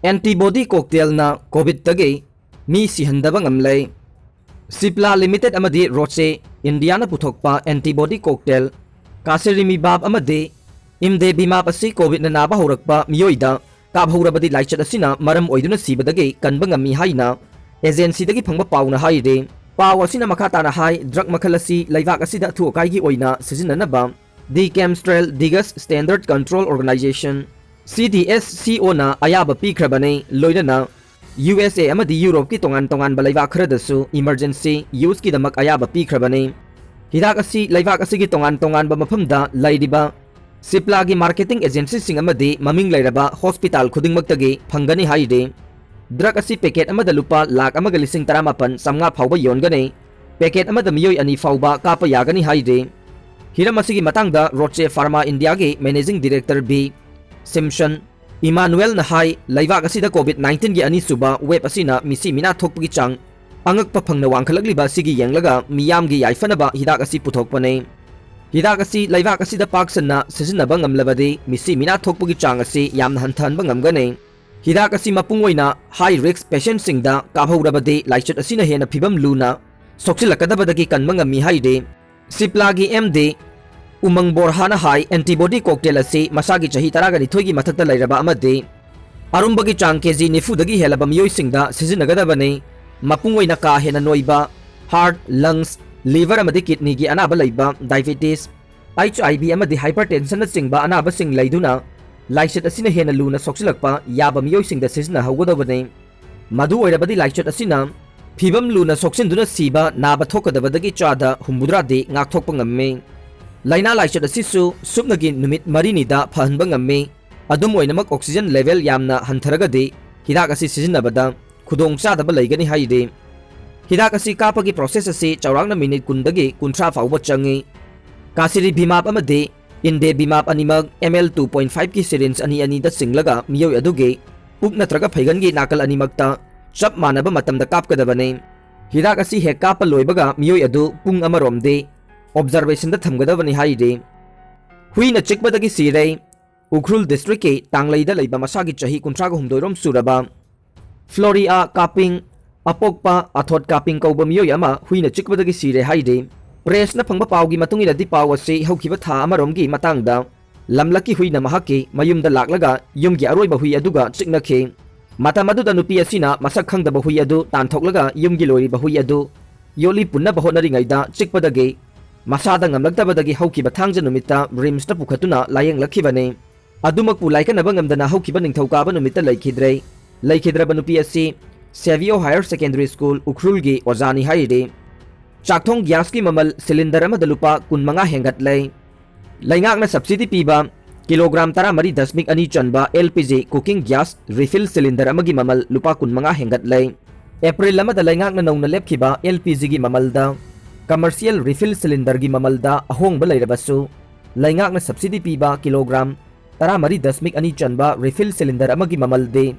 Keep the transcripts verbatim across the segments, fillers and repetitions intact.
Antibody cocktailꯅ COVIDꯇꯒꯤ ꯃꯤ ꯁꯤꯍꯟꯗꯕ ꯉꯝꯂꯦ꯫ Cipla Limited ꯑꯃꯗꯤ Roche Indiaꯅ ꯄꯨꯊꯣꯛꯄ antibody cocktail Casirivimab ꯑꯃꯗꯤ Imdevimab ꯑꯁꯤ COVIDꯅ ꯅꯥꯕ ꯍꯧꯔꯛꯄ ꯃꯤꯑꯣꯏꯗ ꯀꯥꯞꯍꯧꯔꯕꯗꯤ ꯂꯥꯏꯆꯠ ꯑꯁꯤꯅ ꯃꯔꯝ ꯑꯣꯏꯗꯨꯅ ꯁꯤꯕꯗꯒꯤ ꯀꯟꯕ ꯉꯝꯃꯤ ꯍꯥꯏꯅ agencyꯗꯒꯤ ꯐꯪꯕ ꯄꯥꯎꯅ ꯍꯥꯏꯔꯤ꯫ ꯄꯥꯎ ꯑꯁꯤꯅ ꯃꯈꯥ ꯇꯥꯅ ꯍꯥꯏ, drug ꯃꯈꯜ ꯑꯁꯤ ꯂꯩꯕꯥꯛ ꯑꯁꯤꯗ ꯑꯊꯨ ꯑꯀꯥꯏꯒꯤ ꯑꯣꯏꯅ ꯁꯤꯖꯤꯟꯅꯅꯕ Dicamsteral Drugs Standard Control Organization, CDSCOꯅ ꯑꯌꯥꯕ ꯄꯤꯈ꯭ꯔꯕꯅꯤ꯫ ꯂꯣꯏꯅꯅ USA ꯑꯃꯗꯤ ꯌꯨꯔꯣꯞꯀꯤ ꯇꯣꯉꯥꯟ ꯇꯣꯉꯥꯟꯕ ꯂꯩꯕꯥꯛ ꯈꯔꯗꯁꯨ emergency useꯀꯤꯗꯃꯛ ꯑꯌꯥꯕ ꯄꯤꯈ꯭ꯔꯕꯅꯤ꯫ ꯍꯤꯗꯥꯛ ꯑꯁꯤ ꯂꯩꯕꯥꯛ ꯑꯁꯤꯒꯤ ꯇꯣꯉꯥꯟ ꯇꯣꯉꯥꯟꯕ ꯃꯐꯝꯗ ꯂꯩꯔꯤꯕ Ciplaꯒꯤ marketing agencyꯁꯤꯡ ꯑꯃꯗꯤ ꯃꯃꯤꯡ ꯂꯩꯔꯕ hospital ꯈꯨꯗꯤꯡꯃꯛꯇꯒꯤ ꯐꯪꯒꯅꯤ ꯍꯥꯏꯔꯤ꯫ Drug ꯑꯁꯤ packet ꯑꯃꯗ ꯂꯨꯄꯥ ꯂꯥꯈ ꯑꯃꯒ ꯂꯤꯁꯤꯡ ꯇꯔꯥꯃꯥꯄꯟ ꯆꯥꯝꯃꯉꯥ ꯐꯥꯎꯕ ꯌꯣꯟꯒꯅꯤ꯫ Packet ꯑꯃꯗ ꯃꯤꯑꯣꯏ ꯑꯅꯤ ꯐꯥꯎꯕ ꯀꯥꯞꯄ ꯌꯥꯒꯅꯤ ꯍꯥꯏꯔꯤ꯫ ꯍꯤꯔꯝ ꯑꯁꯤꯒꯤ ꯃꯇꯥꯡꯗ Roche Pharma Indiaꯒꯤ managing director B Simpson Emmanuelꯅ ꯍꯥꯏ, ꯂꯩꯕꯥꯛ ꯑꯁꯤꯗ COVID nineteenꯒꯤ ꯑꯅꯤꯁꯨꯕ wave ꯑꯁꯤꯅ ꯃꯤꯁꯤ ꯃꯤꯅꯥ ꯊꯣꯛꯄꯒꯤ ꯆꯥꯡ ꯑꯉꯛꯄ ꯐꯪꯅ ꯋꯥꯡꯈꯠꯂꯛꯂꯤꯕ ꯑꯁꯤꯒꯤ ꯌꯦꯡꯂꯒ ꯃꯤꯌꯥꯝꯒꯤ ꯌꯥꯏꯐꯅꯕ ꯍꯤꯗꯥꯛ ꯑꯁꯤ ꯄꯨꯊꯣꯛꯄꯅꯤ꯫ ꯍꯤꯗꯥꯛ ꯑꯁꯤ ꯂꯩꯕꯥꯛ ꯑꯁꯤꯗ ꯄꯥꯛ ꯁꯟꯅ ꯁꯤꯖꯤꯟꯅꯕ ꯉꯝꯂꯕꯗꯤ ꯃꯤꯁꯤ ꯃꯤꯅꯥ ꯊꯣꯛꯄꯒꯤ ꯆꯥꯡ ꯑꯁꯤ ꯌꯥꯝꯅ ꯍꯟꯊꯍꯟꯕ ꯉꯝꯒꯅꯤ꯫ ꯍꯤꯗꯥꯛ ꯑꯁꯤ ꯃꯄꯨꯡ ꯑꯣꯏꯅ high risk patientꯁꯤꯡꯗ ꯀꯥꯞꯍꯧꯔꯕꯗꯤ ꯂꯥꯏꯆꯠ ꯑꯁꯤꯅ ꯍꯦꯟꯅ ꯐꯤꯕꯝ ꯂꯨꯅ ꯁꯣꯛꯆꯤꯜꯂꯛꯀꯗꯕꯗꯒꯤ ꯀꯟꯕ ꯉꯝꯃꯤ ꯍꯥꯏꯔꯤ꯫ Ciplaꯒꯤ MD Umang Borhaꯅ ꯍꯥꯏ, antibody cocktail ꯑꯁꯤ ꯃꯁꯥꯒꯤ ꯆꯍꯤ ꯇꯔꯥꯒ ꯅꯤꯊꯣꯏꯒꯤ ꯃꯊꯛꯇ ꯂꯩꯔꯕ ꯑꯃꯗꯤ ꯑꯔꯨꯝꯕꯒꯤ ꯆꯥꯡ KG ꯅꯤꯐꯨꯗꯒꯤ ꯍꯦꯜꯂꯕ ꯃꯤꯑꯣꯏꯁꯤꯡꯗ ꯁꯤꯖꯤꯟꯅꯒꯗꯕꯅꯤ꯫ ꯃꯄꯨꯡ ꯑꯣꯏꯅ ꯀꯥ ꯍꯦꯟꯅ ꯅꯣꯏꯕ, heart, lungs, liver ꯑꯃꯗꯤ kidneyꯒꯤ ꯑꯅꯥꯕ ꯂꯩꯕ, diabetes, HIV ꯑꯃꯗꯤ hypertensionꯅꯆꯤꯡꯕ ꯑꯅꯥꯕꯁꯤꯡ ꯂꯩꯗꯨꯅ ꯂꯥꯏꯆꯠ ꯑꯁꯤꯅ ꯍꯦꯟꯅ ꯂꯨꯅ ꯁꯣꯛꯆꯤꯜꯂꯛꯄ ꯌꯥꯕ ꯃꯤꯑꯣꯏꯁꯤꯡꯗ ꯁꯤꯖꯤꯟꯅꯍꯧꯒꯗꯕꯅꯤ꯫ ꯃꯗꯨ ꯑꯣꯏꯔꯕꯗꯤ ꯂꯥꯏꯆꯠ ꯑꯁꯤꯅ ꯐꯤꯕꯝ ꯂꯨꯅ ꯁꯣꯛꯆꯤꯟꯗꯨꯅ ꯁꯤꯕ ꯅꯥꯕ ꯊꯣꯛꯀꯗꯕꯗꯒꯤ ꯆꯥꯗ ꯍꯨꯝꯐꯨꯇꯔꯥꯗꯤ ꯉꯥꯛꯊꯣꯛꯄ ꯉꯝꯃꯤ꯫ ꯂꯥꯏꯅꯥ ꯂꯥꯏꯆꯠ ꯑꯁꯤꯁꯨ ꯁꯨꯞꯅꯒꯤ ꯅꯨꯃꯤꯠ ꯃꯔꯤꯅꯤꯗ ꯐꯍꯟꯕ ꯉꯝꯃꯤ꯫ ꯑꯗꯨꯝ ꯑꯣꯏꯅꯃꯛ oxygen level ꯌꯥꯝꯅ ꯍꯟꯊꯔꯒꯗꯤ ꯍꯤꯗꯥꯛ ꯑꯁꯤ ꯁꯤꯖꯤꯟꯅꯕꯗ ꯈꯨꯗꯣꯡꯆꯥꯗꯕ ꯂꯩꯒꯅꯤ ꯍꯥꯏꯔꯤ꯫ ꯍꯤꯗꯥꯛ ꯑꯁꯤ ꯀꯥꯞꯄꯒꯤ process ꯑꯁꯤ ꯆꯥꯎꯔꯥꯛꯅ minute ꯀꯨꯟꯗꯒꯤ ꯀꯨꯟꯊ꯭ꯔꯥ ꯐꯥꯎꯕ ꯆꯪꯏ꯫ Casirivimab ꯑꯃꯗꯤ Imdevimab ꯑꯅꯤꯃꯛ ml two point five ꯀꯤ syringe ꯑꯅꯤ ꯑꯅꯤꯗ ꯆꯤꯡꯂꯒ ꯃꯤꯑꯣꯏ ꯑꯗꯨꯒꯤ ꯄꯨꯛ ꯅꯠꯇ꯭ꯔꯒ ꯐꯩꯒꯟꯒꯤ ꯅꯥꯀꯜ ꯑꯅꯤꯃꯛꯇ ꯆꯞ ꯃꯥꯟꯅꯕ ꯃꯇꯝꯗ ꯀꯥꯞꯀꯗꯕꯅꯤ꯫ ꯍꯤꯗꯥꯛ ꯑꯁꯤ ꯍꯦꯛ ꯀꯥꯞꯄ ꯂꯣꯏꯕꯒ ꯃꯤꯑꯣꯏ ꯑꯗꯨ ꯄꯨꯡ ꯑꯃꯔꯣꯝꯗꯤ observationꯗ ꯊꯝꯒꯗꯕꯅꯤ ꯍꯥꯏꯔꯤ꯫ ꯍꯨꯏꯅ ꯆꯤꯛꯄꯗꯒꯤ ꯁꯤꯔꯦ꯫ ꯎꯈ꯭ꯔꯨꯜ ꯗꯤꯁꯇ꯭ꯔꯤꯛꯀꯤ ꯇꯥꯡꯂꯩꯗ ꯂꯩꯕ ꯃꯁꯥꯒꯤ ꯆꯍꯤ ꯀꯨꯟꯊ꯭ꯔꯥꯒ ꯍꯨꯝꯗꯣꯏꯔꯣꯝ ꯁꯨꯔꯕ ꯐ꯭ꯂꯣꯔꯤꯌꯥ ꯀꯥꯄꯤꯡ, ꯑꯄꯣꯛꯄ ꯑꯊꯣꯠ ꯀꯥꯄꯤꯡ ꯀꯧꯕ ꯃꯤꯑꯣꯏ ꯑꯃ ꯍꯨꯏꯅ ꯆꯤꯛꯄꯗꯒꯤ ꯁꯤꯔꯦ ꯍꯥꯏꯔꯤ꯫ ꯄ꯭ꯔꯦꯁꯅ ꯐꯪꯕ ꯄꯥꯎꯒꯤ ꯃꯇꯨꯡ ꯏꯟꯅꯗꯤ ꯄꯥꯎ ꯑꯁꯤ ꯍꯧꯈꯤꯕ ꯊꯥ ꯑꯃꯔꯣꯝꯒꯤ ꯃꯇꯥꯡꯗ ꯂꯝꯂꯛꯀꯤ ꯍꯨꯏꯅ ꯃꯍꯥꯛꯀꯤ ꯃꯌꯨꯝꯗ ꯂꯥꯛꯂꯒ ꯌꯨꯝꯒꯤ ꯑꯔꯣꯏꯕ ꯍꯨꯏ ꯑꯗꯨꯒ ꯆꯤꯛꯅꯈꯤ꯫ ꯃꯇꯝ ꯑꯗꯨꯗ ꯅꯨꯄꯤ ꯑꯁꯤꯅ ꯃꯁꯛ ꯈꯪꯗꯕ ꯍꯨꯏ ꯑꯗꯨ ꯇꯥꯟꯊꯣꯛꯂꯒ ꯌꯨꯝꯒꯤ ꯂꯣꯏꯔꯤꯕ ꯍꯨꯏ ꯑꯗꯨ ꯌꯣꯠꯂꯤ ꯄꯨꯟꯅꯕ ꯍꯣꯠꯅꯔꯤꯉꯩꯗ ꯆꯤꯛꯄꯗꯒꯤ ꯃꯁꯥꯗ ꯉꯝꯂꯛꯇꯕꯗꯒꯤ ꯍꯧꯈꯤꯕ ꯊꯥꯡꯖ ꯅꯨꯃꯤꯠꯇ ꯔꯤꯝꯁꯇ ꯄꯨꯈꯠꯇꯨꯅ ꯂꯥꯌꯦꯡꯂꯛꯈꯤꯕꯅꯤ꯫ ꯑꯗꯨꯃꯛꯄꯨ ꯂꯥꯏꯀꯠꯅꯕ ꯉꯝꯗꯅ ꯍꯧꯈꯤꯕ ꯅꯤꯡꯊꯧꯀꯥꯕ ꯅꯨꯃꯤꯠꯇ ꯂꯩꯈꯤꯗ꯭ꯔꯦ꯫ ꯂꯩꯈꯤꯗ꯭ꯔꯕ ꯅꯨꯄꯤ ꯑꯁꯤ ꯁꯦꯚꯤꯌꯣ ꯍꯥꯌꯔ ꯁꯦꯀꯦꯟꯗꯔꯤ ꯁ꯭ꯀꯨꯜ ꯎꯈ꯭ꯔꯨꯜꯒꯤ ꯑꯣꯖꯥꯅꯤ ꯍꯥꯏꯔꯤ꯫ ꯆꯥꯛꯊꯣꯡ ꯒ꯭ꯌꯥꯁꯀꯤ ꯃꯃꯜ ꯁꯤꯂꯤꯟꯗꯔ ꯑꯃꯗ ꯂꯨꯄꯥ ꯀꯨꯟꯃꯉꯥ ꯍꯦꯟꯒꯠꯂꯦ꯫ ꯂꯩꯉꯥꯛꯅ ꯁꯕꯁꯤꯗꯤ ꯄꯤꯕ ꯀꯤꯂꯣꯒ꯭ꯔꯥꯝ ꯇꯔꯥꯃꯔꯤ ꯗꯁꯃꯤꯛ ꯑꯅꯤ ꯆꯟꯕ L P G cooking gas refill cylinder ꯑꯃꯒꯤ ꯃꯃꯜ ꯂꯨꯄꯥ ꯀꯨꯟꯃꯉꯥ ꯍꯦꯟꯒꯠꯂꯦ꯫ ꯑꯦꯄ꯭ꯔꯤꯜ ꯑꯃꯗ ꯂꯩꯉꯥꯛꯅ ꯅꯧꯅ ꯂꯦꯞꯈꯤꯕ ꯑꯦꯜ ꯄꯤ ꯖꯤꯒꯤ ꯃꯃꯜꯗ ꯀꯃꯔꯁꯤꯌꯦꯜ ꯔꯤꯐꯤꯜ ꯁꯤꯂꯤꯟꯗꯔꯒꯤ ꯃꯃꯜꯗ ꯑꯍꯣꯡꯕ ꯂꯩꯔꯕꯁꯨ, ꯂꯩꯉꯥꯛꯅ ꯁꯕꯁꯤꯗꯤ ꯄꯤꯕ ꯀꯤꯂꯣꯒ꯭ꯔꯥꯝ ꯇꯔꯥꯃꯔꯤ ꯗꯁꯃꯤꯛ ꯑꯅꯤ ꯆꯟꯕ ꯔꯤꯐꯤꯜ ꯁꯤꯂꯤꯟꯗꯔ ꯑꯃꯒꯤ ꯃꯃꯜꯗꯤ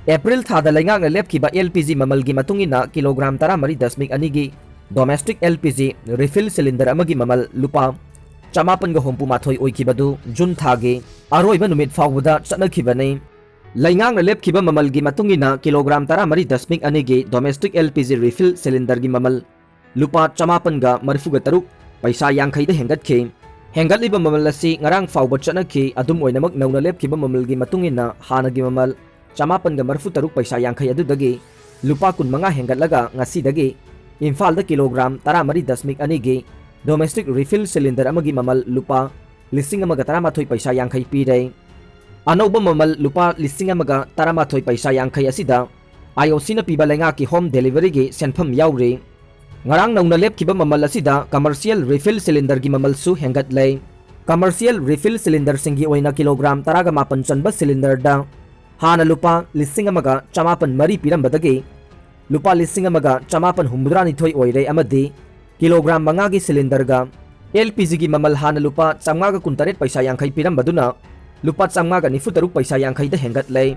ꯑꯦꯄ꯭ꯔꯤꯜ ꯊꯥꯗ ꯂꯩꯉꯥꯛꯅ ꯂꯦꯞꯈꯤꯕ ꯑꯦꯜ ꯄꯤ ꯖꯤ ꯃꯃꯜꯒꯤ ꯃꯇꯨꯡ ꯏꯟꯅ ꯀꯤꯂꯣꯒ꯭ꯔꯥꯝ ꯇꯔꯥꯃꯔꯤ ꯗꯁꯃꯤꯛ ꯑꯅꯤꯒꯤ domestic L P G refill cylinder ꯑꯃꯒꯤ ꯃꯃꯜ ꯂꯨꯄꯥ ꯆꯃꯥꯄꯟꯒ ꯍꯨꯝꯐꯨ ꯃꯥꯊꯣꯏ ꯑꯣꯏꯈꯤꯕꯗꯨ ꯖꯨꯟ ꯊꯥꯒꯤ ꯑꯔꯣꯏꯕ ꯅꯨꯃꯤꯠ ꯐꯥꯎꯕꯗ ꯆꯠꯅꯈꯤꯕꯅꯤ꯫ ꯂꯩꯉꯥꯛꯅ ꯂꯦꯞꯈꯤꯕ ꯃꯃꯜꯒꯤ ꯃꯇꯨꯡ ꯏꯟꯅ ꯀꯤꯂꯣꯒ꯭ꯔꯥꯝ ꯇꯔꯥꯃꯔꯤ ꯗꯁꯃꯤꯛ ꯑꯅꯤꯒꯤ domestic L P G refill ꯁꯤꯂꯤꯟꯗꯔꯒꯤ ꯃꯃꯜ ꯂꯨꯄꯥ ꯆꯃꯥꯄꯟꯒ ꯃꯔꯤꯐꯨꯒ ꯇꯔꯨꯛ ꯄꯩꯁꯥ ꯌꯥꯡꯈꯩꯗ ꯍꯦꯟꯒꯠꯈꯤ꯫ ꯍꯦꯟꯒꯠꯂꯤꯕ ꯃꯃꯜ ꯑꯁꯤ ꯉꯔꯥꯡ ꯐꯥꯎꯕ ꯆꯠꯅꯈꯤ꯫ ꯑꯗꯨꯝ ꯑꯣꯏꯅꯃꯛ, ꯅꯧꯅ ꯂꯦꯞꯈꯤꯕ ꯃꯃꯜꯒꯤ ꯃꯇꯨꯡ ꯏꯟꯅ ꯍꯥꯟꯅꯒꯤ ꯃꯃꯜ ꯆꯃꯥꯄꯟꯒ ꯃꯔꯤꯐꯨ ꯇꯔꯨꯛ ꯄꯩꯁꯥ ꯌꯥꯡꯈꯩ ꯑꯗꯨꯗꯒꯤ ꯂꯨꯄꯥ ꯀꯨꯟꯃꯉꯥ ꯍꯦꯟꯒꯠꯂꯒ ꯉꯁꯤꯗꯒꯤ ꯏꯝꯐꯥꯜꯗ ꯀꯤꯂꯣꯒ꯭ꯔꯥꯝ ꯇꯔꯥꯃꯔꯤ ꯗꯁꯃꯤꯛ ꯑꯅꯤꯒꯤ ꯗꯣꯃꯦꯁꯇꯤꯛ ꯔꯤꯐꯤꯜ ꯁꯤꯂꯤꯟꯗꯔ ꯑꯃꯒꯤ ꯃꯃꯜ ꯂꯨꯄꯥ ꯂꯤꯁꯤꯡ ꯑꯃꯒ ꯇꯔꯥꯃꯥꯊꯣꯏ ꯄꯩꯁꯥ ꯌꯥꯡꯈꯩ ꯄꯤꯔꯦ꯫ ꯑꯅꯧꯕ ꯃꯃꯜ ꯂꯨꯄꯥ ꯂꯤꯁꯤꯡ ꯑꯃꯒ ꯇꯔꯥꯃꯥꯊꯣꯏ ꯄꯩꯁꯥ ꯌꯥꯡꯈꯩ ꯑꯁꯤꯗ ꯑꯥꯏ ꯑꯣ ꯁꯤꯅ ꯄꯤꯕ ꯂꯩꯉꯥꯛꯀꯤ ꯍꯣꯝ ꯗꯦꯂꯤꯚꯔꯤꯒꯤ ꯁꯦꯟꯐꯝ ꯌꯥꯎꯔꯤ꯫ ꯉꯔꯥꯡ ꯅꯧꯅ ꯂꯦꯞꯈꯤꯕ ꯃꯃꯜ ꯑꯁꯤꯗ ꯀꯃꯔꯁꯤꯌꯦꯜ ꯔꯤꯐꯤꯜ ꯁꯤꯂꯤꯟꯗꯔꯒꯤ ꯃꯃꯜꯁꯨ ꯍꯦꯟꯒꯠꯂꯦ꯫ ꯀꯃꯔꯁꯤꯌꯦꯜ ꯔꯤꯐꯤꯜ ꯁꯤꯂꯤꯟꯗꯔꯁꯤꯡꯒꯤ ꯑꯣꯏꯅ ꯀꯤꯂꯣꯒ꯭ꯔꯥꯝ ꯇꯔꯥꯒ ꯃꯥꯄꯟ ꯆꯟꯕ ꯁꯤꯂꯤꯟꯗꯔꯗ ꯍꯥꯟꯅ ꯂꯨꯄꯥ ꯂꯤꯁꯤꯡ ꯑꯃꯒ ꯆꯃꯥꯄꯟ ꯃꯔꯤ ꯄꯤꯔꯝꯕꯗꯒꯤ ꯂꯨꯄꯥ ꯂꯤꯁꯤꯡ ꯑꯃꯒ ꯆꯃꯥꯄꯟ ꯍꯨꯝꯐꯨꯇꯔꯥꯅꯤꯊꯣꯏ ꯑꯣꯏꯔꯦ ꯑꯃꯗꯤ ꯀꯤꯂꯣꯒ꯭ꯔꯥꯝ ꯃꯉꯥꯒꯤ ꯁꯤꯂꯤꯟꯗꯔꯒ ꯑꯦꯜ ꯄꯤ ꯖꯤꯒꯤ ꯃꯃꯜ ꯍꯥꯟꯅ ꯂꯨꯄꯥ ꯆꯥꯝꯃꯉꯥꯒ ꯀꯨꯟꯇꯔꯦꯠ ꯄꯩꯁꯥ ꯌꯥꯡꯈꯩ ꯄꯤꯔꯝꯕꯗꯨꯅ ꯂꯨꯄꯥ ꯆꯥꯝꯃꯉꯥꯒ ꯅꯤꯐꯨꯇꯔꯨꯛ ꯄꯩꯁꯥ ꯌꯥꯡꯈꯩꯗ ꯍꯦꯟꯒꯠꯂꯦ꯫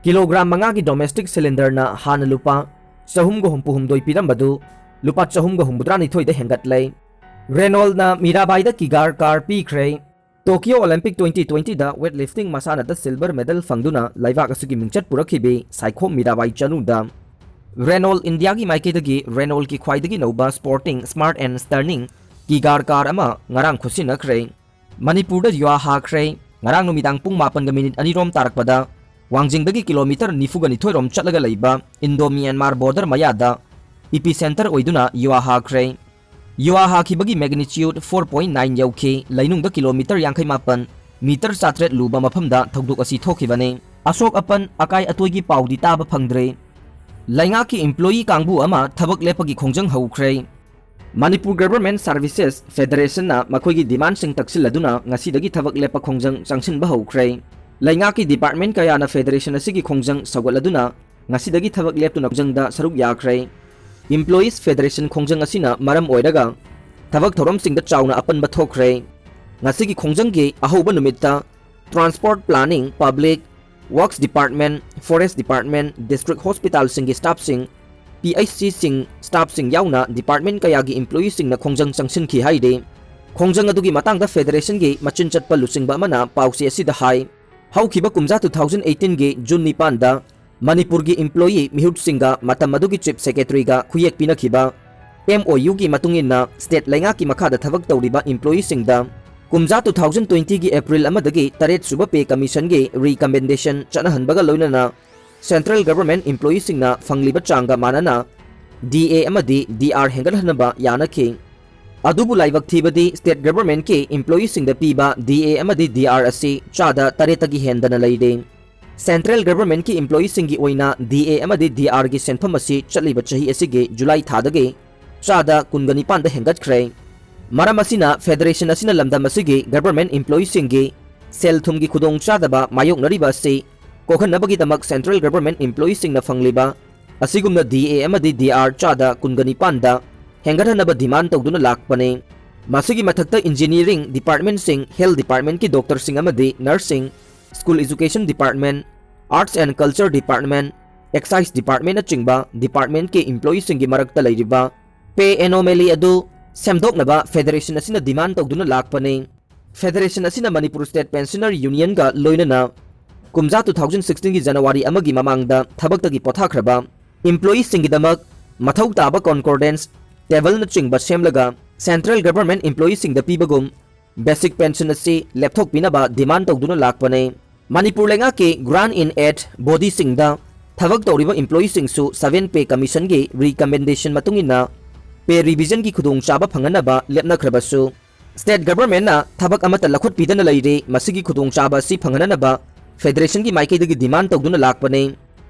ꯀꯤꯂꯣꯒ꯭ꯔꯥꯝ ꯃꯉꯥꯒꯤ ꯗꯣꯃꯦꯁꯇꯤꯛ ꯁꯤꯂꯤꯟꯗꯔꯅ ꯍꯥꯟꯅ ꯂꯨꯄꯥ ꯆꯍꯨꯝꯒ ꯍꯨꯝꯐꯨꯍꯨꯝꯗꯣꯏ ꯄꯤꯔꯝꯕꯗꯨ ꯂꯨꯄꯥ ꯆꯍꯨꯝꯒ ꯍꯨꯝꯐꯨꯇꯔꯥꯅꯤꯊꯣꯏꯗ ꯍꯦꯟꯒꯠꯂꯦ꯫ ꯔꯦꯅꯣꯜꯅ ꯃꯤꯔꯥꯕꯥꯏꯗ ꯀꯤꯒꯥꯔ ꯀꯥꯔ ꯄꯤꯈ꯭ꯔꯦ꯫ Tokyo Olympic twenty twenty-ꯗ weightlifting ꯃꯁꯥꯟꯅꯗ silver medal ꯐꯪꯗꯨꯅ ꯂꯩꯕꯥꯛ ꯑꯁꯤꯒꯤ ꯃꯤꯡꯆꯠ ꯄꯨꯔꯛꯈꯤꯕꯤ ꯁꯥꯏꯈꯣꯝ ꯃꯤꯔꯥꯕꯥꯏ ꯆꯅꯨꯗ Renault Indiaꯒꯤ ꯃꯥꯏꯀꯩꯗꯒꯤ Renaultꯀꯤ ꯈ꯭ꯋꯥꯏꯗꯒꯤ ꯅꯧꯕ sporting smart and stunning Kigar car ꯑꯃ ꯉꯔꯥꯡ ꯈꯨꯠꯁꯤꯟꯅꯈ꯭ꯔꯦ꯫ ꯃꯅꯤꯄꯨꯔꯗ ꯌꯨꯍꯥ ꯍꯥꯈ꯭ꯔꯦ꯫ ꯉꯔꯥꯡ ꯅꯨꯃꯤꯗꯥꯡ ꯄꯨꯡ ꯃꯥꯄꯟꯒ ꯃꯤꯅꯤꯠ ꯑꯅꯤꯔꯣꯝ ꯇꯥꯔꯛꯄꯗ ꯋꯥꯡꯖꯤꯡꯗꯒꯤ ꯀꯤꯂꯣꯃꯤꯇꯔ ꯅꯤꯐꯨꯒ ꯅꯤꯊꯣꯏꯔꯣꯝ ꯆꯠꯂꯒ ꯂꯩꯕ Indo Myanmar border ꯃꯌꯥꯗ epicenter ꯑꯣꯏꯗꯨꯅ ꯌꯨꯍꯥ ꯍꯥꯈ꯭ꯔꯦ꯫ ꯌꯨꯍꯥ ꯍꯥꯈꯤꯕꯒꯤ magnitude four point nine ꯌꯧꯈꯤ꯫ ꯂꯩꯅꯨꯡꯗ ꯀꯤꯂꯣꯃꯤꯇꯔ ꯌꯥꯡꯈꯩ ꯃꯥꯄꯟ, ꯃꯤꯇꯔ ꯆꯥꯇ꯭ꯔꯦꯠ ꯂꯨꯕ ꯃꯐꯝꯗ ꯊꯧꯗꯣꯛ ꯑꯁꯤ ꯊꯣꯛꯈꯤꯕꯅꯤ꯫ ꯑꯁꯣꯛ ꯑꯄꯟ, ꯑꯀꯥꯏ ꯑꯇꯣꯏꯒꯤ ꯄꯥꯎꯗꯤ ꯇꯥꯕ ꯐꯪꯗ꯭ꯔꯦ꯫ ꯂꯩꯉꯥꯛꯀꯤ employee ꯀꯥꯡꯕꯨ ꯑꯃ ꯊꯕꯛ ꯂꯦꯞꯄꯒꯤ ꯈꯣꯡꯖꯪ ꯍꯧꯈ꯭ꯔꯦ꯫ ꯃꯅꯤꯄꯨꯔ Government Services Federationꯅ ꯃꯈꯣꯏꯒꯤ demandꯁꯤꯡ ꯇꯛꯁꯤꯜꯂꯗꯨꯅ ꯉꯁꯤꯗꯒꯤ ꯊꯕꯛ ꯂꯦꯞꯄ ꯈꯣꯡꯖꯪ ꯆꯪꯁꯤꯟꯕ ꯍꯧꯈ꯭ꯔꯦ꯫ ꯂꯩꯉꯥꯛꯀꯤ department ꯀꯌꯥꯅ federation ꯑꯁꯤꯒꯤ ꯈꯣꯡꯖꯪ ꯁꯧꯒꯠꯂꯗꯨꯅ ꯉꯁꯤꯗꯒꯤ ꯊꯕꯛ ꯂꯦꯞꯇꯨꯅ ꯈꯣꯡꯖꯪꯗ ꯁꯔꯨꯛ ꯌꯥꯈ꯭ꯔꯦ꯫ Employees Federation ꯈꯣꯡꯖꯪ ꯑꯁꯤꯅ ꯃꯔꯝ ꯑꯣꯏꯔꯒ ꯊꯕꯛ ꯊꯧꯔꯝꯁꯤꯡꯗ ꯆꯥꯎꯅ ꯑꯄꯟꯕ ꯊꯣꯛꯈ꯭ꯔꯦ꯫ ꯉꯁꯤꯒꯤ ꯈꯣꯡꯖꯪꯒꯤ ꯑꯍꯧꯕ ꯅꯨꯃꯤꯠꯇ Transport Planning, Public Works Department, Forest Department, District Hospitalꯁꯤꯡꯒꯤ staffꯁꯤꯡ, PHCꯁꯤꯡ staffꯁꯤꯡ ꯌꯥꯎꯅ department ꯀꯌꯥꯒꯤ employeeꯁꯤꯡꯅ ꯈꯣꯡꯖꯪ ꯆꯪꯁꯤꯟꯈꯤ ꯍꯥꯏꯔꯤ꯫ ꯈꯣꯡꯖꯪ ꯑꯗꯨꯒꯤ ꯃꯇꯥꯡꯗ federationꯒꯤ ꯃꯆꯤꯟ ꯆꯠꯄ ꯂꯨꯆꯤꯡꯕ ꯑꯃꯅ ꯄꯥꯎꯆꯦ ꯑꯁꯤꯗ ꯍꯥꯏ, ꯍꯧꯈꯤꯕ ꯀꯨꯝꯖꯥ two thousand eighteenꯒꯤ June ꯅꯤꯄꯥꯟꯗ ꯃꯅꯤꯄꯨꯔꯒꯤ employee ꯃꯤꯍꯨꯠꯁꯤꯡꯒ ꯃꯇꯝ ꯑꯗꯨꯒꯤ Chief Secretaryꯒ ꯈꯨꯌꯦꯛ ꯄꯤꯅꯈꯤꯕ MOUꯒꯤ ꯃꯇꯨꯡ ꯏꯟꯅ state ꯂꯩꯉꯥꯛꯀꯤ ꯃꯈꯥꯗ ꯊꯕꯛ ꯇꯧꯔꯤꯕ employeeꯁꯤꯡꯗ ꯀꯨꯝꯖꯥ two thousand twentyꯒꯤ April ꯑꯃꯗꯒꯤ ꯇꯔꯦꯠ ꯁꯨꯕ Pay Commissionꯒꯤ recommendation ꯆꯠꯅꯍꯟꯕꯒ ꯂꯣꯏꯅꯅ central government employeeꯁꯤꯡꯅ ꯐꯪꯂꯤꯕ ꯆꯥꯡꯒ ꯃꯥꯟꯅꯅ DA ꯑꯃꯗꯤ DR ꯍꯦꯟꯒꯠꯍꯟꯅꯕ ꯌꯥꯅꯈꯤ꯫ ꯑꯗꯨꯕꯨ ꯂꯥꯏꯕꯛ ꯊꯤꯕꯗꯤ state governmentꯀꯤ employeeꯁꯤꯡꯗ ꯄꯤꯕ DA ꯑꯃꯗꯤ DR ꯑꯁꯤ ꯆꯥꯗ ꯇꯔꯦꯠꯇꯒꯤ ꯍꯦꯟꯗꯅ ꯂꯩꯔꯦ꯫ Central governmentꯀꯤ employeeꯁꯤꯡꯒꯤ ꯑꯣꯏꯅ DA ꯑꯃꯗꯤ DRꯒꯤ ꯁꯦꯟꯐꯝ ꯑꯁꯤ ꯆꯠꯂꯤꯕ ꯆꯍꯤ ꯑꯁꯤꯒꯤ July ꯊꯥꯗꯒꯤ ꯆꯥꯗ ꯀꯨꯟꯒ ꯅꯤꯄꯥꯟꯗ ꯍꯦꯟꯒꯠꯈ꯭ꯔꯦ꯫ ꯃꯔꯝ ꯑꯁꯤꯅ federation ꯑꯁꯤꯅ ꯂꯝꯗꯝ ꯑꯁꯤꯒꯤ government employeeꯁꯤꯡꯒꯤ ꯁꯦꯜ ꯊꯨꯝꯒꯤ ꯈꯨꯗꯣꯡꯆꯥꯗꯕ ꯃꯥꯌꯣꯛꯅꯔꯤꯕ ꯑꯁꯤ ꯀꯣꯛꯍꯟꯅꯕꯒꯤꯗꯃꯛ central government employeeꯁꯤꯡꯅ ꯐꯪꯂꯤꯕ ꯑꯁꯤꯒꯨꯝꯅ DA ꯑꯃꯗꯤ DR ꯆꯥꯗ ꯀꯨꯟꯒ ꯅꯤꯄꯥꯟꯗ ꯍꯦꯟꯒꯠꯍꯟꯅꯕ demand ꯇꯧꯗꯨꯅ ꯂꯥꯛꯄꯅꯤ꯫ ꯃꯁꯤꯒꯤ ꯃꯊꯛꯇ engineering departmentꯁꯤꯡ, health departmentꯀꯤ doctorꯁꯤꯡ ꯑꯃꯗꯤ nurseꯁꯤꯡ, school education department, arts and culture department, excise departmentꯅꯆꯤꯡꯕ departmentꯀꯤ employeeꯁꯤꯡꯒꯤ ꯃꯔꯛꯇ ꯂꯩꯔꯤꯕ pay anomaly ꯑꯗꯨ ꯁꯦꯝꯗꯣꯛꯅꯕ federation ꯑꯁꯤꯅ demand ꯇꯧꯗꯨꯅ ꯂꯥꯛꯄꯅꯤ꯫ Federation ꯑꯁꯤꯅ ꯃꯅꯤꯄꯨꯔ State Pensioner Unionꯒ ꯂꯣꯏꯅꯅ ꯀꯨꯝꯖꯥ two thousand sixteenꯒꯤ January ꯑꯃꯒꯤ ꯃꯃꯥꯡꯗ ꯊꯕꯛꯇꯒꯤ ꯄꯣꯊꯥꯈ꯭ꯔꯕ employeeꯁꯤꯡꯒꯤꯗꯃꯛ ꯃꯊꯧ ꯇꯥꯕ concordance tableꯅꯆꯤꯡꯕ ꯁꯦꯝꯂꯒ Central Government employeeꯁꯤꯡꯗ ꯄꯤꯕꯒꯨꯝ basic pension ꯑꯁꯤ ꯂꯦꯞꯊꯣꯛꯄꯤꯅꯕ demand ꯇꯧꯗꯨꯅ ꯂꯥꯛꯄꯅꯤ꯫ ꯃꯅꯤꯄꯨꯔ ꯂꯩꯉꯥꯛꯀꯤ Grant in Aid bodyꯁꯤꯡꯗ ꯊꯕꯛ ꯇꯧꯔꯤꯕ employeeꯁꯤꯡꯁꯨ seven Pay Commissionꯒꯤ recommendation ꯃꯇꯨꯡ ꯏꯟꯅ pay revisionꯒꯤ ꯈꯨꯗꯣꯡꯆꯥꯕ ꯐꯪꯍꯟꯅꯕ ꯂꯦꯞꯅꯈ꯭ꯔꯕꯁꯨ, State Governmentꯅ ꯊꯕꯛ ꯑꯃꯠꯇ ꯂꯧꯈꯠꯄꯤꯗꯅ ꯂꯩꯔꯤ꯫ ꯃꯁꯤꯒꯤ ꯈꯨꯗꯣꯡꯆꯥꯕ ꯑꯁꯤ ꯐꯪꯍꯟꯅꯅꯕ Federationꯒꯤ ꯃꯥꯏꯀꯩꯗꯒꯤ demand ꯇꯧꯗꯨꯅ ꯂꯥꯛꯄꯅꯤ꯫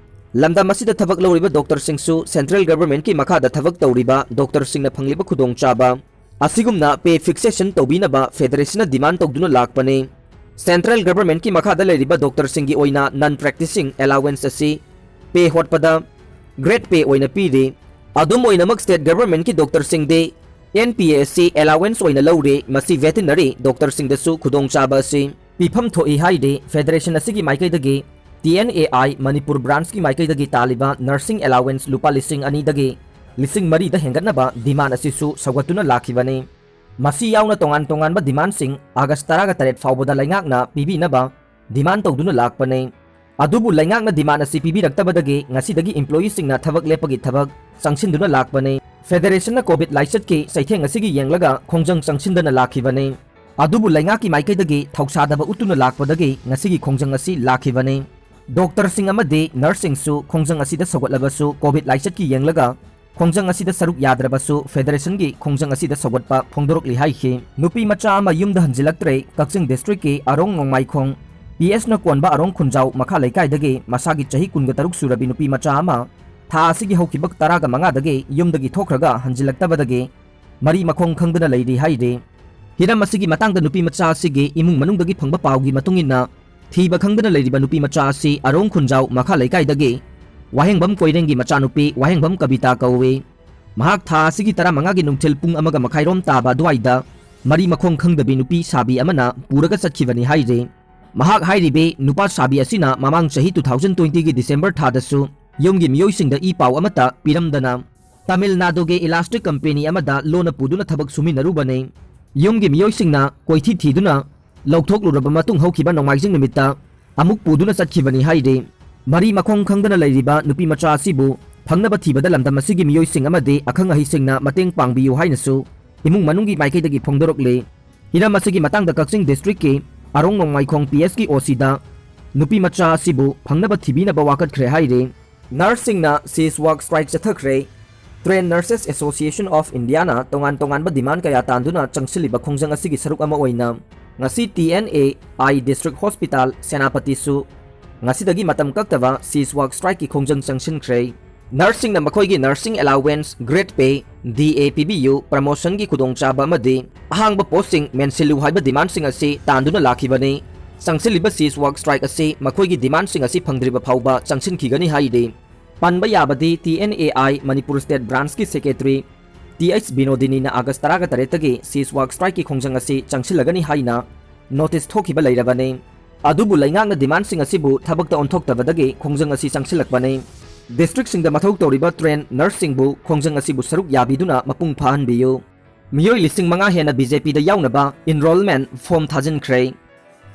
ꯂꯝꯗꯝ ꯑꯁꯤꯗ ꯊꯕꯛ ꯂꯧꯔꯤꯕ doctorꯁꯤꯡꯁꯨ Central Governmentꯀꯤ ꯃꯈꯥꯗ ꯊꯕꯛ ꯇꯧꯔꯤꯕ doctorꯁꯤꯡꯅ ꯐꯪꯂꯤꯕ ꯈꯨꯗꯣꯡꯆꯥꯕ ꯑꯁꯤꯒꯨꯝꯅ pay fixation ꯇꯧꯕꯤꯅꯕ Federationꯅ demand ꯇꯧꯗꯨꯅ ꯂꯥꯛꯄꯅꯤ꯫ Central Governmentꯀꯤ ꯃꯈꯥꯗ ꯂꯩꯔꯤꯕ doctorꯁꯤꯡꯒꯤ ꯑꯣꯏꯅ non practicing allowance ꯑꯁꯤ pay ꯍꯣꯠꯄꯗ grade pay ꯑꯣꯏꯅ ꯄꯤꯔꯤ꯫ ꯑꯗꯨꯝ ꯑꯣꯏꯅꯃꯛ State Governmentꯀꯤ doctorꯁꯤꯡꯗꯤ N P A ꯑꯁꯤ allowance ꯑꯣꯏꯅ ꯂꯧꯔꯤ꯫ ꯃꯁꯤ veterinary doctorꯁꯤꯡꯗꯁꯨ ꯈꯨꯗꯣꯡꯆꯥꯕ ꯑꯁꯤ ꯄꯤꯐꯝ ꯊꯣꯛꯏ ꯍꯥꯏꯔꯤ꯫ Federation ꯑꯁꯤꯒꯤ ꯃꯥꯏꯀꯩꯗꯒꯤ T N A I Manipur branchꯀꯤ ꯃꯥꯏꯀꯩꯗꯒꯤ ꯇꯥꯜꯂꯤꯕ nursing allowance ꯂꯨꯄꯥ ꯂꯤꯁꯤꯡ ꯑꯅꯤꯗꯒꯤ ꯂꯤꯁꯤꯡ ꯃꯔꯤꯗ ꯍꯦꯟꯒꯠꯅꯕ demand ꯑꯁꯤꯁꯨ ꯁꯧꯒꯠꯇꯨꯅ ꯂꯥꯛꯈꯤꯕꯅꯤ꯫ ꯃꯁꯤ ꯌꯥꯎꯅ ꯇꯣꯉꯥꯟ ꯇꯣꯉꯥꯟꯕ demandꯁꯤꯡ August ꯇꯔꯥꯒ ꯇꯔꯦꯠ ꯐꯥꯎꯕꯗ ꯂꯩꯉꯥꯛꯅ ꯄꯤꯕꯤꯅꯕ demand ꯇꯧꯗꯨꯅ ꯂꯥꯛꯄꯅꯤ꯫ ꯑꯗꯨꯕꯨ ꯂꯩꯉꯥꯛꯅ demand ꯑꯁꯤ ꯄꯤꯕꯤꯔꯛꯇꯕꯗꯒꯤ ꯉꯁꯤꯗꯒꯤ employeeꯁꯤꯡꯅ ꯊꯕꯛ ꯂꯦꯞꯄꯒꯤ ꯊꯕꯛ ꯆꯪꯁꯤꯟꯗꯨꯅ ꯂꯥꯛꯄꯅꯤ꯫ Federationꯅ COVID ꯂꯥꯏꯆꯠꯀꯤ ꯆꯩꯊꯦꯡ ꯑꯁꯤꯒꯤ ꯌꯦꯡꯂꯒ ꯈꯣꯡꯖꯪ ꯆꯪꯁꯤꯟꯗꯅ ꯂꯥꯛꯈꯤꯕꯅꯤ꯫ ꯑꯗꯨꯕꯨ ꯂꯩꯉꯥꯛꯀꯤ ꯃꯥꯏꯀꯩꯗꯒꯤ ꯊꯧꯁꯥꯗꯕ ꯎꯠꯇꯨꯅ ꯂꯥꯛꯄꯗꯒꯤ ꯉꯁꯤꯒꯤ ꯈꯣꯡꯖꯪ ꯑꯁꯤ ꯂꯥꯛꯈꯤꯕꯅꯤ꯫ Doctorꯁꯤꯡ ꯑꯃꯗꯤ nursesꯤꯡꯁꯨ ꯈꯣꯡꯖꯪ ꯑꯁꯤꯗ ꯁꯧꯒꯠꯂꯕꯁꯨ COVID ꯂꯥꯏꯆꯠꯀꯤ ꯌꯦꯡꯂꯒ ꯈꯣꯡꯖꯪ ꯑꯁꯤꯗ ꯁꯔꯨꯛ ꯌꯥꯗ꯭ꯔꯕꯁꯨ Federationꯒꯤ ꯈꯣꯡꯖꯪ ꯑꯁꯤꯗ ꯁꯧꯒꯠꯄ ꯐꯣꯡꯗꯣꯔꯛꯂꯤ ꯍꯥꯏꯈꯤ꯫ ꯅꯨꯄꯤ ꯃꯆꯥ ꯑꯃ ꯌꯨꯝꯗ ꯍꯟꯖꯤꯜꯂꯛꯇ꯭ꯔꯦ꯫ ꯀꯛꯆꯤꯡ districtꯀꯤ ꯑꯔꯣꯡ ꯅꯣꯡꯃꯥꯏꯈꯣꯡ P Sꯅ ꯀꯣꯟꯕ ꯑꯔꯣꯡ ꯈꯨꯟꯖꯥꯎ ꯃꯈꯥ ꯂꯩꯀꯥꯏꯗꯒꯤ ꯃꯁꯥꯒꯤ ꯆꯍꯤ ꯀꯨꯟꯒ ꯇꯔꯨꯛ ꯁꯨꯔꯕꯤ ꯅꯨꯄꯤ ꯃꯆꯥ ꯑꯃ ꯊꯥ ꯑꯁꯤꯒꯤ ꯍꯧꯈꯤꯕ ꯇꯔꯥꯒ ꯃꯉꯥꯗꯒꯤ ꯌꯨꯝꯗꯒꯤ ꯊꯣꯛꯈ꯭ꯔꯒ ꯍꯟꯖꯤꯜꯂꯛꯇꯕꯗꯒꯤ ꯃꯔꯤ ꯃꯈꯣꯡ ꯈꯪꯗꯅ ꯂꯩꯔꯤ ꯍꯥꯏꯔꯤ꯫ ꯍꯤꯔꯝ ꯑꯁꯤꯒꯤ ꯃꯇꯥꯡꯗ ꯅꯨꯄꯤ ꯃꯆꯥ ꯑꯁꯤꯒꯤ ꯏꯃꯨꯡ ꯃꯅꯨꯡꯗꯒꯤ ꯐꯪꯕ ꯄꯥꯎꯒꯤ ꯃꯇꯨꯡ ꯏꯟꯅ, ꯊꯤꯕ ꯈꯪꯗꯅ ꯂꯩꯔꯤꯕ ꯅꯨꯄꯤ ꯃꯆꯥ ꯑꯁꯤ ꯑꯔꯣꯡ ꯈꯨꯟꯖꯥꯎ ꯃꯈꯥ ꯂꯩꯀꯥꯏꯗꯒꯤ ꯋꯥꯍꯦꯡꯕꯝ ꯀꯣꯏꯔꯦꯡꯒꯤ ꯃꯆꯥꯅꯨꯄꯤ ꯋꯥꯍꯦꯡꯕꯝ ꯀꯕꯤꯇꯥ ꯀꯧꯏ꯫ ꯃꯍꯥꯛ ꯊꯥ ꯑꯁꯤꯒꯤ ꯇꯔꯥꯃꯉꯥꯒꯤ ꯅꯨꯡꯊꯤꯜ ꯄꯨꯡ ꯑꯃꯒ ꯃꯈꯥꯏꯔꯣꯝ ꯇꯥꯕ ꯑꯗꯨꯋꯥꯏꯗ ꯃꯔꯤ ꯃꯈꯣꯡ ꯈꯪꯗꯕꯤ ꯅꯨꯄꯤ ꯁꯥꯕꯤ ꯑꯃꯅ ꯄꯨꯔꯒ ꯆꯠꯈꯤꯕꯅꯤ ꯍꯥꯏꯔꯤ꯫ ꯃꯍꯥꯛ ꯍꯥꯏꯔꯤꯕꯤ ꯅꯨꯄꯥ ꯁꯥꯕꯤ ꯑꯁꯤꯅ ꯃꯃꯥꯡ ꯆꯍꯤ two thousand twentyꯒꯤ December ꯊꯥꯗꯁꯨ ꯌꯨꯝꯒꯤ ꯃꯤꯑꯣꯏꯁꯤꯡꯗ ꯏ ꯄꯥꯎ ꯑꯃꯠꯇ ꯄꯤꯔꯝꯗꯅ ꯇꯥꯃꯤꯜ ꯅꯥꯗꯨꯒꯤ elastic company ꯑꯃꯗ ꯂꯣꯟꯅ ꯄꯨꯗꯨꯅ ꯊꯕꯛ ꯁꯨꯃꯤꯟꯅꯔꯨꯕꯅꯤ꯫ ꯌꯨꯝꯒꯤ ꯃꯤꯑꯣꯏꯁꯤꯡꯅ ꯀꯣꯏꯊꯤ ꯊꯤꯗꯨꯅ ꯂꯧꯊꯣꯛꯂꯨꯔꯕ ꯃꯇꯨꯡ ꯍꯧꯈꯤꯕ ꯅꯣꯡꯃꯥꯏꯖꯤꯡ ꯅꯨꯃꯤꯠꯇ ꯑꯃꯨꯛ ꯄꯨꯗꯨꯅ ꯆꯠꯈꯤꯕꯅꯤ ꯍꯥꯏꯔꯤ꯫ ꯃꯔꯤ ꯃꯈꯣꯡ ꯈꯪꯗꯅ ꯂꯩꯔꯤꯕ ꯅꯨꯄꯤ ꯃꯆꯥ ꯑꯁꯤꯕꯨ ꯐꯪꯅꯕ ꯊꯤꯕꯗ ꯂꯝꯗꯝ ꯑꯁꯤꯒꯤ ꯃꯤꯑꯣꯏꯁꯤꯡ ꯑꯃꯗꯤ ꯑꯈꯪ ꯑꯍꯩꯁꯤꯡꯅ ꯃꯇꯦꯡ ꯄꯥꯡꯕꯤꯌꯨ ꯍꯥꯏꯅꯁꯨ ꯏꯃꯨꯡ ꯃꯅꯨꯡꯒꯤ ꯃꯥꯏꯀꯩꯗꯒꯤ ꯐꯣꯡꯗꯣꯔꯛꯂꯤ꯫ ꯍꯤꯔꯝ ꯑꯁꯤꯒꯤ ꯃꯇꯥꯡꯗ ꯀꯛꯆꯤꯡ ꯗꯤꯁꯇ꯭ꯔꯤꯛꯀꯤ ꯑꯔꯣꯡ ꯅꯣꯡꯃꯥꯏꯈꯣꯡ ꯄꯤ ꯑꯦꯁꯀꯤ ꯑꯣ ꯁꯤꯗ ꯅꯨꯄꯤ ꯃꯆꯥ ꯑꯁꯤꯕꯨ ꯐꯪꯅꯕ ꯊꯤꯕꯤꯅꯕ ꯋꯥꯀꯠꯈ꯭ꯔꯦ ꯍꯥꯏꯔꯤ꯫ ꯅꯔꯁꯁꯤꯡꯅ cease work strike ꯆꯠꯊꯈ꯭ꯔꯦ꯫ Trained Nurses Association of Indiaꯅ ꯇꯣꯉꯥꯟ ꯇꯣꯉꯥꯟꯕ ꯗꯤꯃꯥꯟ ꯀꯌꯥ ꯇꯥꯟꯗꯨꯅ ꯆꯪꯁꯤꯜꯂꯤꯕ ꯈꯣꯡꯖꯪ ꯑꯁꯤꯒꯤ ꯁꯔꯨꯛ ꯑꯃ ꯑꯣꯏꯅ ꯉꯁꯤ T N A I District Hospital ꯁꯦꯅꯥꯄꯇꯤꯁꯨ ꯉꯁꯤꯗꯒꯤ ꯃꯇꯝ ꯀꯛꯇꯕ cease work strikeꯀꯤ ꯈꯣꯡꯖꯪ ꯆꯪꯁꯤꯟꯈ꯭ꯔꯦ꯫ ꯅꯔꯁꯁꯤꯡꯅ ꯃꯈꯣꯏꯒꯤ nursing allowance, grade pay, ꯗꯤ ꯑꯦ ꯄꯤꯕꯤꯌꯨ, promotionꯒꯤ ꯈꯨꯗꯣꯡꯆꯥꯕ ꯑꯃꯗꯤ ꯑꯍꯥꯡꯕ postꯁꯤꯡ ꯃꯦꯟꯁꯤꯜꯂꯨ ꯍꯥꯏꯕ ꯗꯤꯃꯥꯟꯁꯤꯡ ꯑꯁꯤ ꯇꯥꯟꯗꯨꯅ ꯂꯥꯛꯈꯤꯕꯅꯤ꯫ ꯆꯪꯁꯤꯜꯂꯤꯕ cease work strike ꯑꯁꯤ ꯃꯈꯣꯏꯒꯤ ꯗꯤꯃꯥꯟꯁꯤꯡ ꯑꯁꯤ ꯐꯪꯗ꯭ꯔꯤꯕ ꯐꯥꯎꯕ ꯆꯪꯁꯤꯟꯈꯤꯒꯅꯤ ꯍꯥꯏꯔꯤ꯫ ꯄꯟꯕ ꯌꯥꯕꯗꯤ T N A I Manipur State Branchꯀꯤ Secretary ꯇꯤ ꯑꯩꯆ ꯕꯤꯅꯣꯗꯤꯅꯤꯅ ꯑꯥꯒꯁ ꯇꯔꯥꯒ ꯇꯔꯦꯠꯇꯒꯤ cease work strikeꯀꯤ ꯈꯣꯡꯖꯪ ꯑꯁꯤ ꯆꯪꯁꯤꯜꯂꯒꯅꯤ ꯍꯥꯏꯅ notice ꯊꯣꯛꯈꯤꯕ ꯂꯩꯔꯕꯅꯤ꯫ ꯑꯗꯨꯕꯨ ꯂꯩꯉꯥꯛꯅ ꯗꯤꯃꯥꯟꯁꯤꯡ ꯑꯁꯤꯕꯨ ꯊꯕꯛꯇ ꯑꯣꯟꯊꯣꯛꯇꯕꯗꯒꯤ ꯈꯣꯡꯖꯪ ꯑꯁꯤ ꯆꯪꯁꯤꯜꯂꯛꯄꯅꯤ꯫ Districtꯁꯤꯡꯗ ꯃꯊꯧ ꯇꯧꯔꯤꯕ trained nurseꯁꯤꯡꯕꯨ ꯈꯣꯡꯖꯪ ꯑꯁꯤꯕꯨ ꯁꯔꯨꯛ ꯌꯥꯕꯤꯗꯨꯅ ꯃꯄꯨꯡ ꯐꯥꯍꯟꯕꯤꯌꯨ꯫ ꯃꯤꯑꯣꯏ ꯂꯤꯁꯤꯡ ꯃꯉꯥ ꯍꯦꯟꯅ ꯕꯤ ꯖꯦ ꯄꯤꯗ ꯌꯥꯎꯅꯕ enrollment form ꯊꯥꯖꯤꯟꯈ꯭ꯔꯦ꯫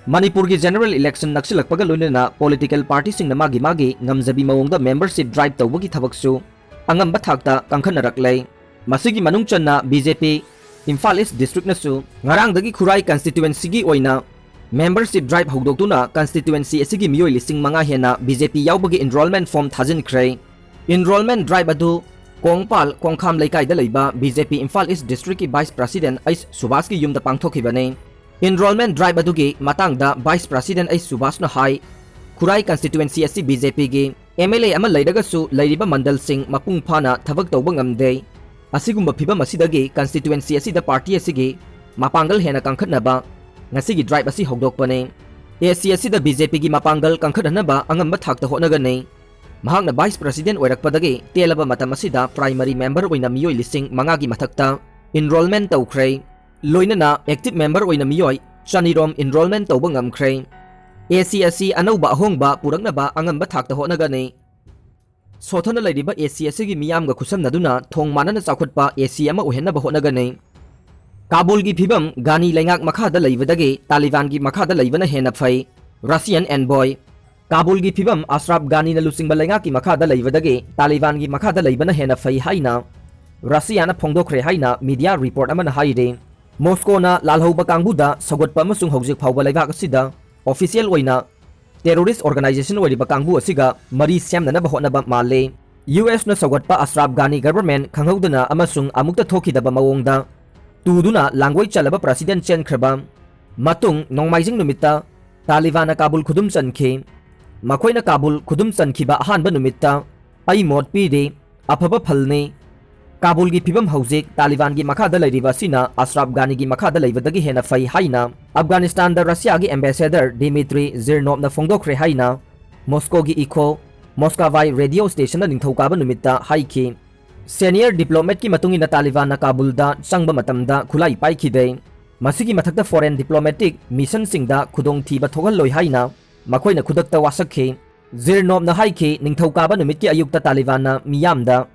ꯃꯅꯤꯄꯨꯔꯒꯤ general election ꯅꯛꯁꯤꯜꯂꯛꯄꯒ ꯂꯣꯏꯅꯅ political partyꯁꯤꯡꯅ ꯃꯥꯒꯤ ꯃꯥꯒꯤ ꯉꯝꯖꯕꯤ ꯃꯑꯣꯡꯗ membership drive ꯇꯧꯕꯒꯤ ꯊꯕꯛꯁꯨ ꯑꯉꯝꯕ ꯊꯥꯛꯇ ꯀꯟꯈꯠꯅꯔꯛꯂꯦ꯫ ꯃꯁꯤꯒꯤ ꯃꯅꯨꯡ ꯆꯟꯅ B J P Imphal East Districtꯅꯁꯨ ꯉꯔꯥꯡꯗꯒꯤ ꯈꯨꯔꯥꯏ constituencyꯒꯤ ꯑꯣꯏꯅ membership drive ꯍꯧꯗꯣꯛꯇꯨꯅ constituency ꯑꯁꯤꯒꯤ ꯃꯤꯑꯣꯏ ꯂꯤꯁꯤꯡ ꯃꯉꯥ ꯍꯦꯟꯅ ꯕꯤ ꯖꯦ ꯄꯤ ꯌꯥꯎꯕꯒꯤ enrollment form ꯊꯥꯖꯤꯟꯈ꯭ꯔꯦ꯫ Enrollment drive ꯑꯗꯨ ꯀꯣꯡꯄꯥꯜ ꯀꯣꯡꯈꯥꯝ ꯂꯩꯀꯥꯏꯗ ꯂꯩꯕ B J P Imphal East Districtꯀꯤ Vice President ꯑꯩꯆ ꯁꯨꯕꯥꯁꯀꯤ ꯌꯨꯝꯗ ꯄꯥꯡꯊꯣꯛꯈꯤꯕꯅꯤ꯫ Enrollment drive ꯑꯗꯨꯒꯤ ꯃꯇꯥꯡꯗ Vice President ꯑꯩꯆ ꯁꯨꯕꯥꯁꯅ ꯍꯥꯏ, ꯈꯨꯔꯥꯏ constituency ꯑꯁꯤ ꯕꯤ ꯖꯦ ꯄꯤꯒꯤ ꯑꯦꯝ ꯑꯦꯜ ꯑꯦ ꯑꯃ ꯂꯩꯔꯒꯁꯨ ꯂꯩꯔꯤꯕ ꯃꯟꯗꯜꯁꯤꯡ ꯃꯄꯨꯡ ꯐꯥꯅ ꯊꯕꯛ ꯇꯧꯕ ꯉꯝꯗꯦ꯫ ꯑꯁꯤꯒꯨꯝꯕ ꯐꯤꯚꯝ ꯑꯁꯤꯗꯒꯤ constituency ꯑꯁꯤꯗ party ꯑꯁꯤꯒꯤ ꯃꯄꯥꯡꯒꯜ ꯍꯦꯟꯅ ꯀꯟꯈꯠꯅꯕ ꯉꯁꯤꯒꯤ drive ꯑꯁꯤ ꯍꯧꯗꯣꯛꯄꯅꯤ꯫ ꯑꯦ ꯁꯤ ꯑꯁꯤꯗ ꯕꯤ ꯖꯦ ꯄꯤꯒꯤ ꯃꯄꯥꯡꯒꯜ ꯀꯟꯈꯠꯍꯟꯅꯕ ꯑꯉꯝꯕ ꯊꯥꯛꯇ ꯍꯣꯠꯅꯒꯅꯤ꯫ ꯃꯍꯥꯛꯅ Vice President ꯑꯣꯏꯔꯛꯄꯗꯒꯤ ꯇꯦꯜꯂꯕ ꯃꯇꯝ ꯑꯁꯤꯗ primary member ꯑꯣꯏꯅ ꯃꯤꯑꯣꯏ ꯂꯤꯁꯤꯡ ꯃꯉꯥꯒꯤ ꯃꯊꯛꯇ enrollment ꯇꯧꯈ꯭ꯔꯦ꯫ ꯂꯣꯏꯅꯅ active member ꯑꯣꯏꯅ ꯃꯤꯑꯣꯏ ꯆꯅꯤꯔꯣꯝ enrollment ꯇꯧꯕ ꯉꯝꯈ꯭ꯔꯦ꯫ ꯑꯦ ꯁꯤ ꯑꯁꯤ ꯑꯅꯧꯕ ꯑꯍꯣꯡꯕ ꯄꯨꯔꯛꯅꯕ ꯑꯉꯝꯕ ꯊꯥꯛꯇ ꯍꯣꯠꯅꯒꯅꯤ꯫ ꯁꯣꯊꯅ ꯂꯩꯔꯤꯕ ꯑꯦ ꯁꯤ ꯑꯁꯤꯒꯤ ꯃꯤꯌꯥꯝꯒ ꯈꯨꯠꯁꯝꯅꯗꯨꯅ ꯊꯣꯡ ꯃꯥꯟꯅꯅ ꯆꯥꯎꯈꯠꯄ ꯑꯦ ꯁꯤ ꯑꯃ ꯑꯣꯏꯍꯟꯅꯕ ꯍꯣꯠꯅꯒꯅꯤ꯫ ꯀꯥꯕꯨꯜꯒꯤ ꯐꯤꯕꯝ ꯒꯥꯅꯤ ꯂꯩꯉꯥꯛ ꯃꯈꯥꯗ ꯂꯩꯕꯗꯒꯤ ꯇꯥꯂꯤꯕꯥꯟꯒꯤ ꯃꯈꯥꯗ ꯂꯩꯕꯅ ꯍꯦꯟꯅ ꯐꯩ꯫ Russian envoy: ꯀꯥꯕꯨꯜꯒꯤ ꯐꯤꯕꯝ ꯑꯁ꯭ꯔꯥꯐ ꯒꯥꯅꯤꯅ ꯂꯨꯆꯤꯡꯕ ꯂꯩꯉꯥꯛꯀꯤ ꯃꯈꯥꯗ ꯂꯩꯕꯗꯒꯤ ꯇꯥꯂꯤꯕꯥꯟꯒꯤ ꯃꯈꯥꯗ ꯂꯩꯕꯅ ꯍꯦꯟꯅ ꯐꯩ ꯍꯥꯏꯅ ꯔꯁꯤꯌꯥꯅ ꯐꯣꯡꯗꯣꯛꯈ꯭ꯔꯦ ꯍꯥꯏꯅ media report ꯑꯃꯅ ꯍꯥꯏꯔꯤ꯫ ꯃꯣꯁꯀꯣꯅ ꯂꯥꯜꯍꯧꯕ ꯀꯥꯡꯕꯨꯗ ꯁꯧꯒꯠꯄ ꯑꯃꯁꯨꯡ ꯍꯧꯖꯤꯛ ꯐꯥꯎꯕ ꯂꯩꯕꯥꯛ ꯑꯁꯤꯗ official ꯑꯣꯏꯅ terrorist organization ꯑꯣꯏꯔꯤꯕ ꯀꯥꯡꯕꯨ ꯑꯁꯤꯒ ꯃꯔꯤ ꯁꯦꯝꯅꯅꯕ ꯍꯣꯠꯅꯕ ꯃꯥꯜꯂꯤ꯫ ꯌꯨ ꯑꯦꯁꯅ ꯁꯧꯒꯠꯄ ꯑꯁ꯭ꯔꯥꯐ ꯒꯥꯅꯤ government ꯈꯪꯍꯧꯗꯅ ꯑꯃꯁꯨꯡ ꯑꯃꯨꯛꯇ ꯊꯣꯛꯈꯤꯗꯕ ꯃꯑꯣꯡꯗ ꯇꯨꯗꯨꯅ ꯂꯥꯡꯒꯣꯏ ꯆꯜꯂꯕ president ꯆꯦꯟꯈ꯭ꯔꯕ ꯃꯇꯨꯡ ꯅꯣꯡꯃꯥꯏꯖꯤꯡ ꯅꯨꯃꯤꯠꯇ ꯇꯥꯂꯤꯕꯥꯟꯅ ꯀꯥꯕꯨꯜ ꯈꯨꯗꯨꯝ ꯆꯟꯈꯤ꯫ ꯃꯈꯣꯏꯅ ꯀꯥꯕꯨꯜ ꯈꯨꯗꯨꯝ ꯆꯟꯈꯤꯕ ꯑꯍꯥꯟꯕ ꯅꯨꯃꯤꯠꯇ ꯑꯩ ꯃꯣꯠ ꯄꯤꯔꯤ, ꯑꯐꯕ ꯐꯜꯅꯤ꯫ ꯀꯥꯕꯨꯜꯒꯤ ꯐꯤꯕꯝ ꯍꯧꯖꯤꯛ ꯇꯥꯂꯤꯕꯥꯟꯒꯤ ꯃꯈꯥꯗ ꯂꯩꯔꯤꯕ ꯑꯁꯤꯅ ꯑꯁ꯭ꯔꯥꯐ ꯒꯥꯅꯤꯒꯤ ꯃꯈꯥꯗ ꯂꯩꯕꯗꯒꯤ ꯍꯦꯟꯅ ꯐꯩ ꯍꯥꯏꯅ ꯑꯐꯒꯥꯅꯤꯁꯇꯥꯟꯗ ꯔꯁꯤꯌꯥꯒꯤ ambassador ꯗꯤꯃꯤꯇ꯭ꯔꯤ ꯖꯤꯔꯅꯣꯞꯅ ꯐꯣꯡꯗꯣꯛꯈ꯭ꯔꯦ ꯍꯥꯏꯅ ꯃꯣꯁꯀꯣꯒꯤ Echo Moskvaya radio stationꯗ ꯅꯤꯡꯊꯧꯀꯥꯕ ꯅꯨꯃꯤꯠꯇ ꯍꯥꯏꯈꯤ꯫ Senior diplomatꯀꯤ ꯃꯇꯨꯡ ꯏꯟꯅ ꯇꯥꯂꯤꯕꯥꯟꯅ ꯀꯥꯕꯨꯜꯗ ꯆꯪꯕ ꯃꯇꯝꯗ ꯈꯨꯠꯂꯥꯏ ꯄꯥꯏꯈꯤꯗꯦ꯫ ꯃꯁꯤꯒꯤ ꯃꯊꯛꯇ foreign diplomatic missionꯁꯤꯡꯗ ꯈꯨꯗꯣꯡꯊꯤꯕ ꯊꯣꯛꯍꯜꯂꯣꯏ ꯍꯥꯏꯅ ꯃꯈꯣꯏꯅ ꯈꯨꯗꯛꯇ ꯋꯥꯁꯛꯈꯤ꯫ ꯖꯤꯔꯅꯣꯞꯅ ꯍꯥꯏꯈꯤ, ꯅꯤꯡꯊꯧꯀꯥꯕ ꯅꯨꯃꯤꯠꯀꯤ ꯑꯌꯨꯛꯇ ꯇꯥꯂꯤꯕꯥꯟꯅ ꯃꯤꯌꯥꯝꯗ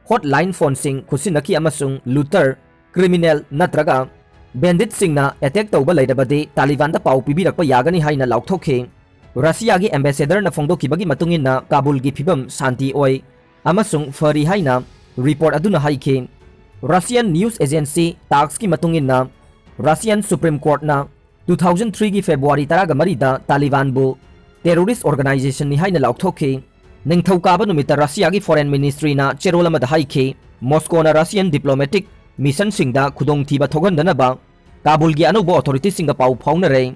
hotline phoneꯁꯤꯡ ꯈꯨꯠꯁꯤꯟꯅꯈꯤ ꯑꯃꯁꯨꯡ looter, criminal ꯅꯠꯇ꯭ꯔꯒ banditꯁꯤꯡꯅ attack ꯇꯧꯕ ꯂꯩꯔꯕꯗꯤ ꯇꯥꯂꯤꯕꯥꯟꯗ ꯄꯥꯎ ꯄꯤꯕꯤꯔꯛꯄ ꯌꯥꯒꯅꯤ ꯍꯥꯏꯅ ꯂꯥꯎꯊꯣꯛꯈꯤ꯫ ꯔꯁꯤꯌꯥꯒꯤ ambassadorꯅ ꯐꯣꯡꯗꯣꯛꯈꯤꯕꯒꯤ ꯃꯇꯨꯡ ꯏꯟꯅ ꯀꯥꯕꯨꯜꯒꯤ ꯐꯤꯕꯝ ꯁꯥꯟꯇꯤ ꯑꯣꯏ ꯑꯃꯁꯨꯡ ꯐꯔꯤ ꯍꯥꯏꯅ report ꯑꯗꯨꯅ ꯍꯥꯏꯈꯤ꯫ Russian news agency TASSꯀꯤ ꯃꯇꯨꯡ ꯏꯟꯅ Russian Supreme Courtꯅ two thousand threeꯒꯤ February ꯇꯔꯥꯒ ꯃꯔꯤꯗ ꯇꯥꯂꯤꯕꯥꯟꯕꯨ terrorist organizationꯅꯤ ꯍꯥꯏꯅ ꯂꯥꯎꯊꯣꯛꯈꯤ꯫ ꯅꯤꯡꯊꯧꯀꯥꯕ ꯅꯨꯃꯤꯠꯇ ꯔꯁꯤꯌꯥꯒꯤ foreign ministryꯅ ꯆꯦꯔꯣꯜ ꯑꯃꯗ ꯍꯥꯏꯈꯤ, ꯃꯣꯁꯀꯣꯅ Russian diplomatic missionꯁꯤꯡꯗ ꯈꯨꯗꯣꯡꯊꯤꯕ ꯊꯣꯛꯍꯟꯗꯅꯕ ꯀꯥꯕꯨꯜꯒꯤ ꯑꯅꯧꯕ authorityꯁꯤꯡꯒ ꯄꯥꯎ ꯐꯥꯎꯅꯔꯦ꯫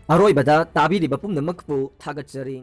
ꯑꯔꯣꯏꯕꯗ ꯇꯥꯕꯤꯔꯤꯕ ꯄꯨꯝꯅꯃꯛꯄꯨ ꯊꯥꯒꯠꯆꯔꯤ꯫